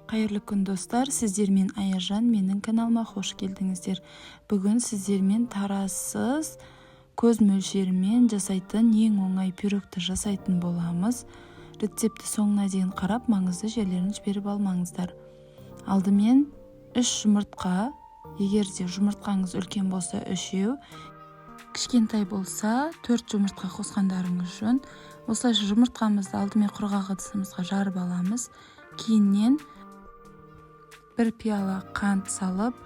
Қайырлы күн, достар! Сіздермен Аяжан. Менің каналыма қош келдіңіздер. Бүгін сіздермен тарасыз, көз мөлшерімен жасайтын ең оңай пирогты жасайтын боламыз. Рецептті соңына дейін қарап, маңызды жерлерін жіберіп алмаңыздар. Алдымен 3 жұмыртқа, егер де жұмыртқаңыз үлкен болса үшеу, кішкентай болса 4 жұмыртқа қосқандарыңыз жөн. Осылайша жұмыртқамызды алдымен құрғақ ыдысымызға жарып аламыз. Кейіннен 1 пиала қант салып,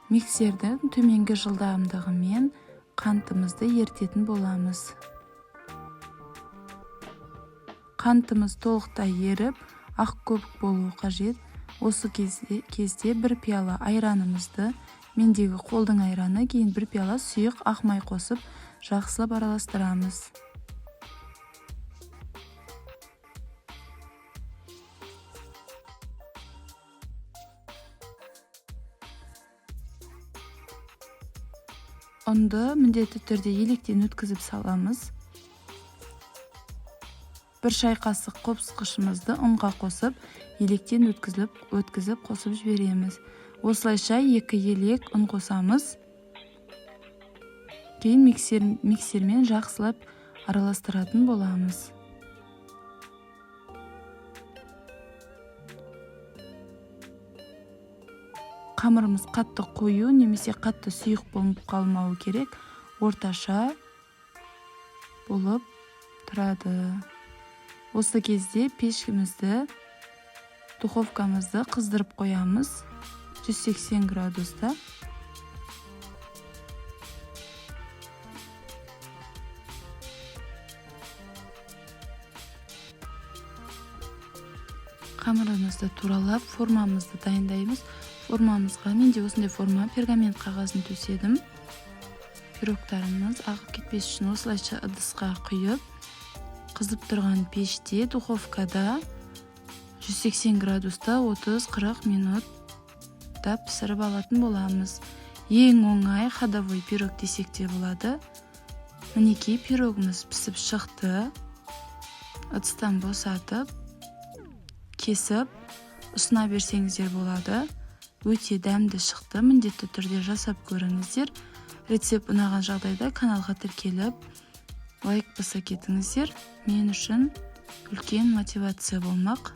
миксердің төменгі жылдамдығымен қантымызды ерітетін боламыз. Қантымыз толықтай еріп, ақ көбік болуы қажет. Осы кезде 1 пиала айранымызды, мендегі қолдың айраны, кейін 1 пиала сұйық ақ май қосып, жақсылап араластырамыз. Ұнды міндетті түрде електен өткізіп саламыз. 1 шай қасық қопсытқышымызды ұнға қосып, електен өткізіп қосып жібереміз. Осылайша 2 елек ұн қосамыз. Кейін миксермен жақсылап араластыратын боламыз. Қамырымыз қатты қою немесе қатты сұйық болып қалмауы керек, орташа болып тұрады. Осы кезде пешімізді, духовкамызды қыздырып қоямыз 180 градуста. Қамырымызды туралап, формамызды дайындаймыз. Формамызға менде осындай форма, пергамент қағазын төседім. Пирогтарымыз ағып кетпес үшін осылайша ыдысқа құйып, қызып тұрған пеште, духовкада 180 градуста 30-40 минутта пісіріп алатын боламыз. Ең оңай ходовой пирог десек те болады. Мінекей, пирогымыз пісіп шықты. Ыдыстан босатып, кесіп, ұсына берсеңіздер болады. Өте дәмді шықты, міндетті түрде жасап көріңіздер. Рецепт ұнаған жағдайда каналға тіркеліп, лайк баса кетіңіздер. Мен үшін үлкен мотивация болмақ.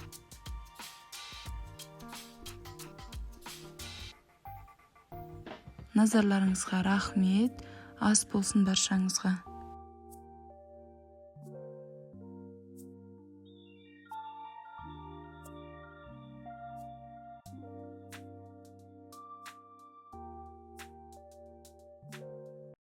Назарларыңызға рахмет. Ас болсын баршаңызға.